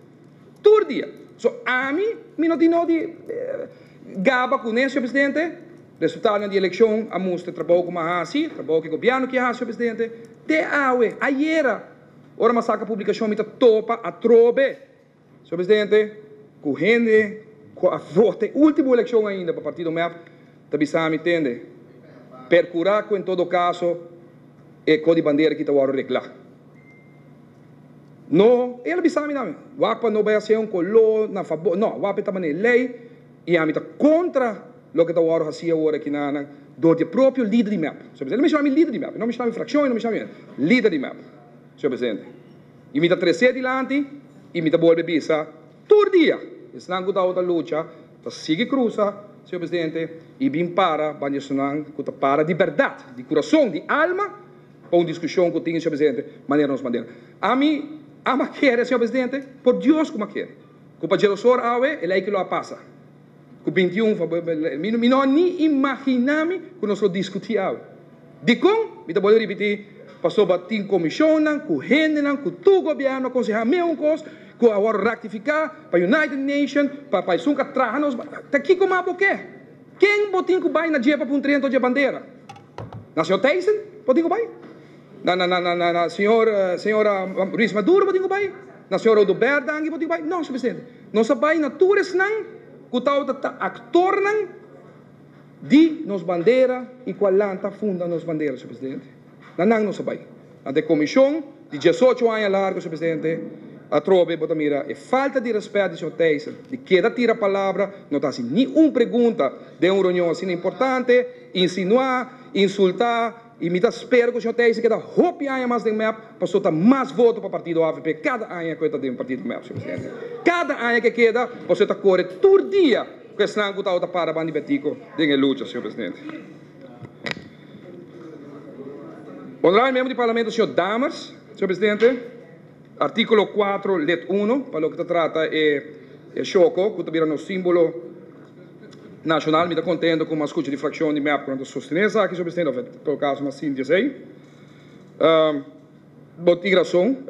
Tur dia. So ami, mi no tin no di gaba cu ne, señor presidente. Resultadonan di eleccion a mustra e trabou cu mi a haci, trabou cu e gobierno kier haci, señor presidente. Te awe, ayera, ora mi a saca publicacion mi ta topa atrobe. Señor Presidente, cu hende cu a vota e ultimo eleccion ainda pa partido mep ta bisa mi tende, percura cu en todo caso e co di bandera aki ta worde regla. No, el a bisa mi tambe, wak pa no bay haci un color na fabor, no, wak pa e ta manera ley y ami ta contra loke ta worde haci awor aki na nan door di e propio lider di mep. Señor Presidente, el a menciona mi lider di mep, e no menciona mi fraccion, e no menciona mi lider di mep, Señor Presidente. I mi ta tres'é dilanti i mi ta bolbe bisa tur dia, esnan ku tabata lucha ta sigui krusa, señor presidente, i bin para banda esunnan ku ta para di bèrdat, di kurason, di alma pa un diskushon ku tin, señor presidente, manera nos bandera. Ami ama kere, señor presidente, por Dios ku mi a kere, ku pa djelosor awe e lei ki lo a pasa, ku 21 mi mi no a ni imaginá mi ku nos lo diskutí awe. Dikon? Mi ta bolbe ripití, pasobra tin komishonnan ku hendenan ku tur gobièrnu a konsehá meun kos ku a wòrdu raktifiká pa United Nation, pa pa esun ku a traha nos Ta kiko mas bo ke? Ken bo tin ku bai na dje pa pun trento dje bandera? Na señor Thijssen bo tin ku bai? Na na na na na señor señora Ruiz Maduro bo tin ku bai? Na señor Oduber Dangui bo tin ku bai? No, señor presidente. Nos a bai na tur esnan ku tabata ta aktornan Di nos bandera y cual lanta funda nos bandera, señor presidente. Na nan nos a bay. Ante e comision di diesocho aña largo, señor presidente, atrobe bo ta mira e falta di respet di señor Thijssen, di keda tira palabra, no ta haci ni un pregunta den un reunion asina importante, insinua, insulta, y mi ta spera cu señor Thijssen keda hopi aña mas den mep, pasobra ta mas voto pa partido avp cada aña cu e ta den partido mep, señor presidente. Cada aña cu e keda, pasobra e ta core tur dia. Ku esnan ku tabata para banda di Betico den e lucha, señor presidente. Honorable miembro di Parlamento, señor Dammers, señor presidente, artíkulo 4, lid 1, pa loke ta trata e e shoko ku ta bira nos símbolo nashonal. Mi ta kontento ku mi a skucha di frakshon di mep ku nan ta sostené esaki, señor presidente, òf en todo kaso mi a sinti esei. Bo tin rason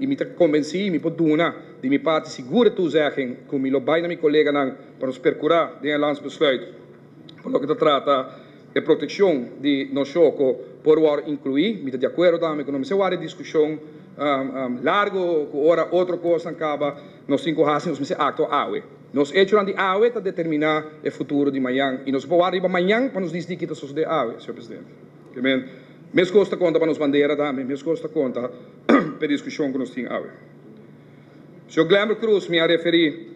y mi ta convenci y mi por duna di mi parti sigur e toezegging cu mi lo bay na mi coleganan pa nos percura den e landsbesluit pa loke ta trata e proteccion di nos shoco por worde inclui. Mi ta di acuerdo tambe cu no mester worde discusion. largo ku ora otro kosnan kaba nos tin ku hasi, nos mester aktua awe. Nos echonan di awe ta determiná e futuro di mañan i nos por wak riba mañan pa nos disidí ki ta sosodé awe, señor presidente. Ke men, meskos ta konta pa nos bandera tambe, meskos ta konta pa e diskushon ku nos tin awe. Señor Glenbert Croes, mi a referí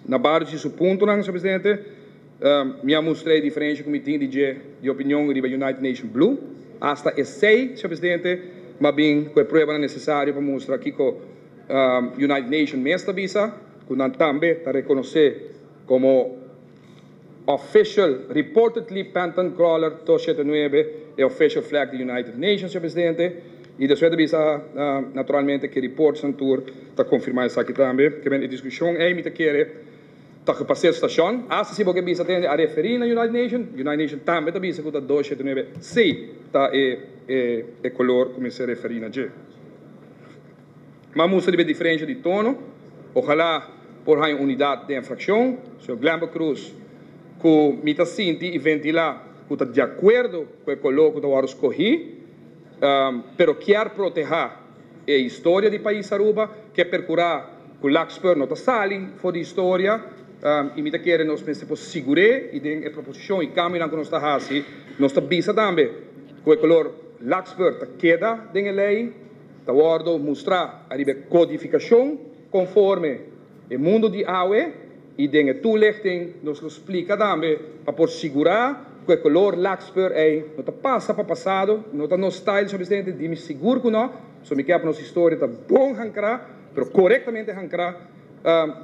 na varios di su puntonan, señor presidente. Mi a mustra e diferensha ku mi tin di dje di opinion riba United Nation Blue. Asta esei, señor presidente, mi a bin ku e pruebanan nesesario pa mustra kiko United Nation mes ta bisa, ku nan tambe ta rekonosé komo official, reportedly Pantone Crawler 279, e official flag di United Nations, señor presidente. I despues ta bisa naturalmente ku e reportsnan tur ta konfirmá esaki tambe. Ke men e diskushon ei mi ta kere Ta ku pas'é stashon. Asta si bo ke bisa tende a referí na United Nation, United Nation tambe ta bisa ku ta 279 C ta e e e kolor ku mester referí na dje. M'a mustra riba e diferensha di tono. Ojalá por haña unidat den e frakshon. Señor Glenber Croes ku mi ta sinti i ventilá ku ta di akuerdo ku e kolor ku ta wòrdu skohí, pero kier protehá E historia di pais Aruba ke percura cu Larkspur no ta sali for di historia y mi ta kere nos mester por sigur'é y den e proposicion y cambionan cu nos ta haci nos ta bisa tambe cu e color Larkspur ta keda den e ley, ta wordo mustra ariba e codificacion conforme e mundo di awe y den e toelichting nos lo splica tambe pa por sigura cu e color Larkspur ey no ta pasa pa pasado, no ta nos style, señor presidente, di mi sigur cu no, so mi kier pa nos historia ta bon hancra, pero corectamente hancra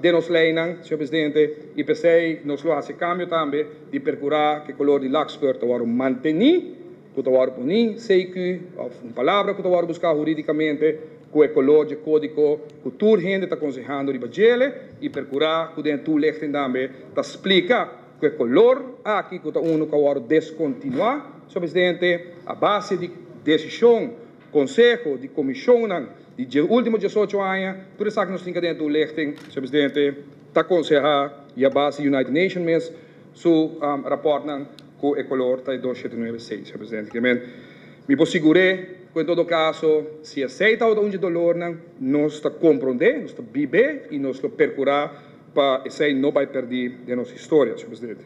den nos leynan, señor presidente, y p'esey nos lo haci cambio tambe di percura cu e color di Larkspur ta wordo manteni. Ku ta wòrdu poni CQ òf un palabra ku ta wòrdu buská hurídikamente ku e kolor dje kódiko ku tur hende ta konsehando riba djele i perkurá ku den e toelichting tambe ta splika ku e kolor aki ku ta unu ku a wòrdu deskontinuá, Señor Presidente, a base di desishon, konseho di komishonnan di dje último diesocho aña, tur esaki nos tin ka den e toelichting, Señor Presidente, ta konsehá i a base di United Nation mes su rapòrtnan. Ku e kolor ta e 2796, señor presidente. Ke men, mi por sigur'é ku en todo kaso, si esei tabata un dje dolornan, nos ta komprondé, nos ta bib'é i nos lo perkurá pa esei no bai pèrdí den nos historia, señor presidente.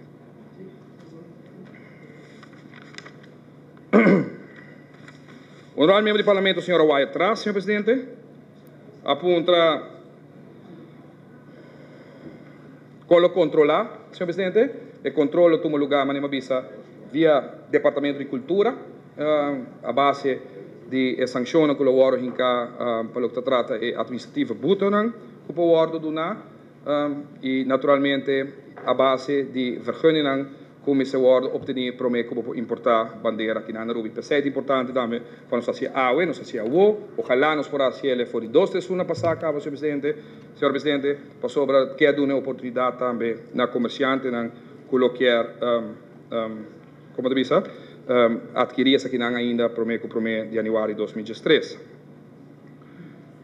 Honorabel miembro di Parlamento, señora Wyatt Ras, señor presidente, a puntra. Kon lo kontrolá, señor presidente? E kontrol lo tuma lugá, manera mi a bisa, via Departamento di Kultura, a base di e sankshonnan ku lo wòrdu hinká pa loke ta trata e atministratieve boetenan ku por wòrdu duná i naturalmente a base di vergunningnan ku mester wòrdu optení promé ku bo por importá bandera aki na Aruba. I p'esei ta importante tambe pa nos hasi awe, nos hasi awo. Ojalá nos por hasi el for di dos tres luna pasá kaba, señor presidente, señor presidente, pasobra ke a duna e oportunidat tambe na komersiantenan ku lo kier, komo ta bisa, atkirí esakinan ainda promé ku promé di yanüari 2013.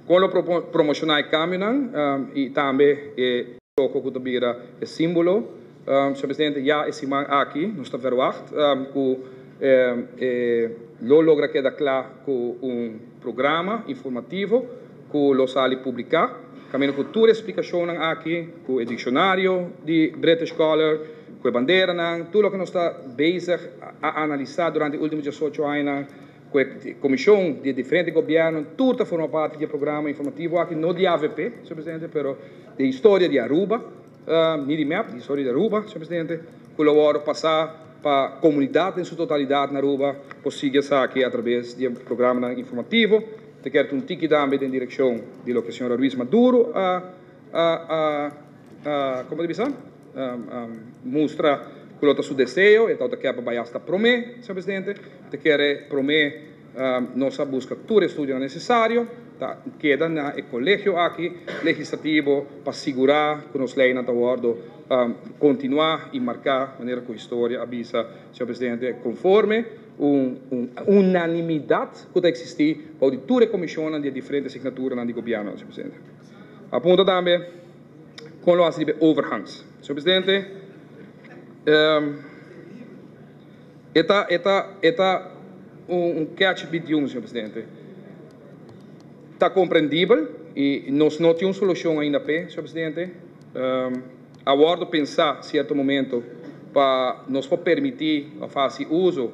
Kon lo promoshoná e kambionan i tambe e loko ku ta bira e símbolo? Señor Presidente, ya e siman aki nos ta verwagt ku e lo logra keda kla ku un programa informativo ku lo sali publiká kaminda ku tur e splikashonnan aki, ku e dikshonario di British Colour, ku e banderanan, tur loke nos ta bezig a analisá durante e último diesocho añanan. Ku e komishon di e diferente gobièrnu tur ta forma parti di e programa informativo aki, no di avp, señor presidente, pero di e historia di Aruba, ni di mep, di historia di Aruba, señor presidente, ku lo wòrdu pasá pa komunidat den su totalidat na Aruba por sigui esaki atrabes di e programanan informativo. Ta kere ta un tiki tambe den direkshon di loke señora Ruiz Maduro a a a komo ta bisa? Mustra ku lo ta su deseo, e tabata kier pa bai hasta promé, señor presidente. Ta kere promé nos a buska tur e estudionan nesesario, ta keda na e kolegio aki legislativo pa sigurá ku nos leinan ta wòrdu kontinuá i marká manera ku historia a bisa, señor presidente, konforme un unanimidat ku ta eksistí bou di tur e komishonnan di e diferente signaturanan di gobièrnu, señor presidente. A punta tambe. Kon lo hasi riba e overhangs? Señor Presidente, e ta e ta e ta un catch 21, señor Presidente. Ta komprendibel i nos no tin un solushon ainda p'e, señor presidente. A wòrdu pensá sierto momento pa nos por permití òf hasi uso,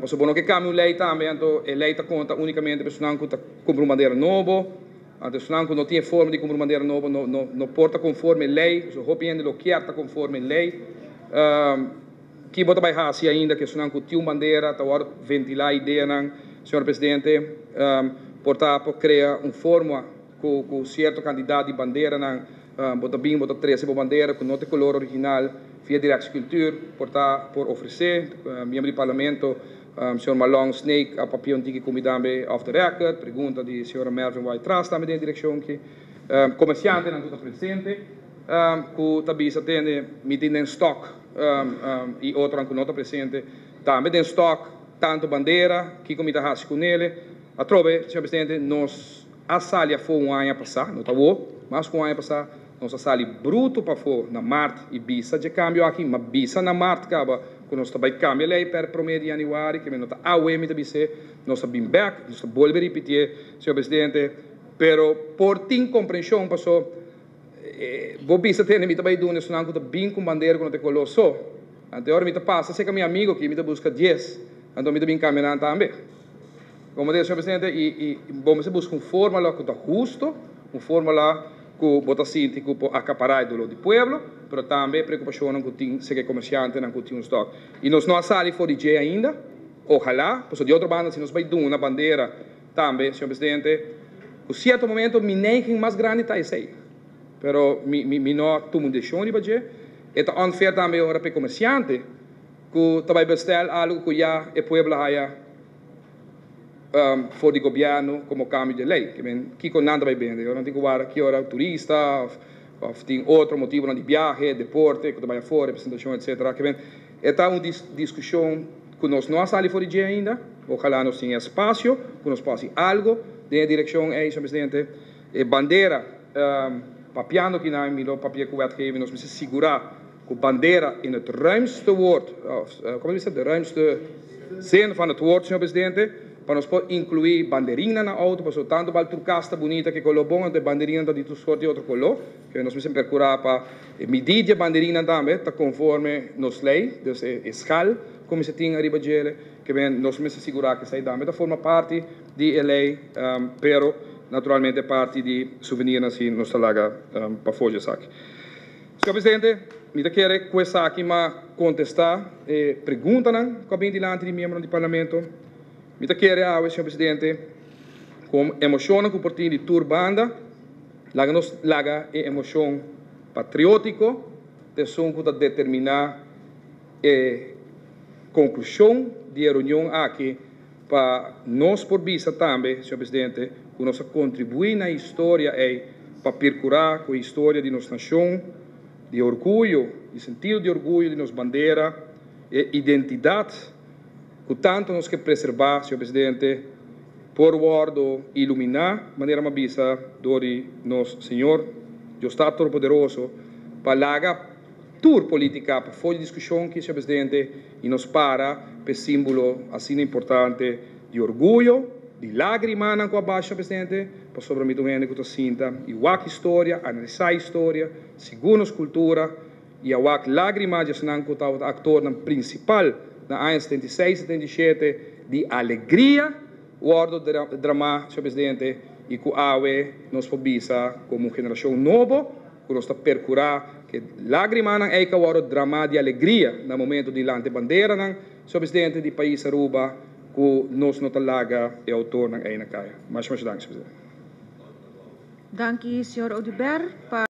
pasobra bo no ke kambia un lei tambe, anto e lei ta konta únikamente pa esunnan ku ta kumpra un bandera nobo, anto esunnan ku no tin e forma di kumpra un bandera nobo no no no por ta konforme e lei, pasobra hopi hende lo kier ta konforme e lei. Ki bo ta bai hasi ainda ku esunnan ku tin un bandera ta wòrdu ventilá ideanan, señor presidente, por ta por krea un forma ku ku sierto kantidat di banderanan bo ta bin bo ta trese bo bandera ku no ta e kolor original via Directie Cultuur por ta por ofresé. Miembro di parlamento señor Marlon Sneek a papia un tiki ku mi tambe off the record, pregunta di señora Mervin White Tras tambe den e direkshon aki. Komersiantenan ku ta presente ku ta bisa tende mi tin den stock. I otronan ku no ta presente tambe den stock tantu bandera, kiko mi ta hasi ku nele. Atrobe, señor presidente, nos a sali afó un aña pasá, no ta awó, mas ku un aña pasá, nos a sali brutu pafó na mart i bisa dje kambio aki, ma bisa na mart kaba ku nos ta bai kambia lei per promé di yanüari, ke mi no ta awe mi ta bis'é, nos ta bin bèk, nos ta bolbe ripitié, señor presidente, pero por tin komprenshon paso. Bo bisa tende mi ta bai duna esunnan ku ta bin ku un bandera ku no ta e koló so. Anto e ora mi ta pasa serka mi amigo aki mi ta buska dies, anto mi ta bin kambia nan tambe. Komo ta, señor presidente, i i bo mester buska un fórmula ku ta husto, un fórmula ku bo ta sinti ku por akapará e doló di pueblo, pero tambe e preokupashonnan ku tin serka e komersiantenan ku tin un stòk. I nos no a sali for di dje ainda, ohalá, pasobra di otro banda si nos bai duna bandera Tambe, señor presidente, ku sierto momento mi neiging mas grandi ta esei. Pero mi, mi, mi no a tuma un decision riba dje. E ta unfair tambe ora pa e comerciante ku ta bai bestel algo ku ya e pueblo a haya for di gobierno como cambio di ley. Ke men, kiko nan ta bai bende? Nan tin ku wara ki ora turista of, of tin otro motibonan di biahe, deporte, ku ta bai afor, representacion, etcetera. Ke men, e ta un discusion ku nos no a sali for di dje ainda. Ojalá nos tin e espasio ku nos por hasi algo den e direkshon ei, señor presidente. E bandera, papiando kinan mi lo papia ku wetgeving, nos mester sigurá ku bandera in het ruimste woord, of komo ta bisa, de ruimste zin van het woord, señor presidente, pa nos por inkluí banderinnan na outo, pasobra tantu bal tur kas ta bunita ku e koló bon, anto e banderinnan ta di tur sort di otro koló. Ke nos mester perkurá pa e midí di e banderinnan tambe ta konforme nos lei, dus e skal ku mester tin ariba djele. Ke men nos mester sigurá ku esei tambe ta forma parti di e lei, pero naturalmente parti di souvenirnan si nos ta laga pafó di esaki. Señor Presidente, mi ta kere ku esaki m'a kontestá e preguntanan ku a bini dilanti di miembronan di Parlamento. Mi ta kere awe, señor Presidente, ku emoshonnan ku por tin di tur banda, Laga nos laga e emocion patriotico ta esun cu ta determina e conclusion di e reunion aki pa nos por bisa tambe, señor Presidente, cu nos a contribui na e historia ey pa percura cu e historia di nos nacion, di orguyo, di sentido di orguyo di nos bandera, e identidad cu tanto nos ke preserva, señor Presidente, por wòrdu iluminá, manera m'a bisa dor di nos Señor, Dios Tata Todopoderoso, pa laga tur polítika pafó di diskushon aki, señor Presidente, i nos para p'e símbolo asina importante di orguyo, di lágrimanan ku a basha, señor Presidente, pasobra mi ta un hende ku ta sinta i wak historia, analisá historia, sigun nos kultura, i a wak lágrima di esnan ku tabata aktornan prinsipal na aña 76, 77 di alegria wòrdu dramá, señor presidente, i ku awe nos por bisa komo un generashon nobo ku nos ta perkurá ku e lágrimanan ei ka wòrdu dramá di alegria na momento di lanta e banderanan, señor presidente, di pais Aruba ku nos no ta laga e outornan ei na kaya. Masha masha danki, señor presidente. Danki, señor Oduber, pa.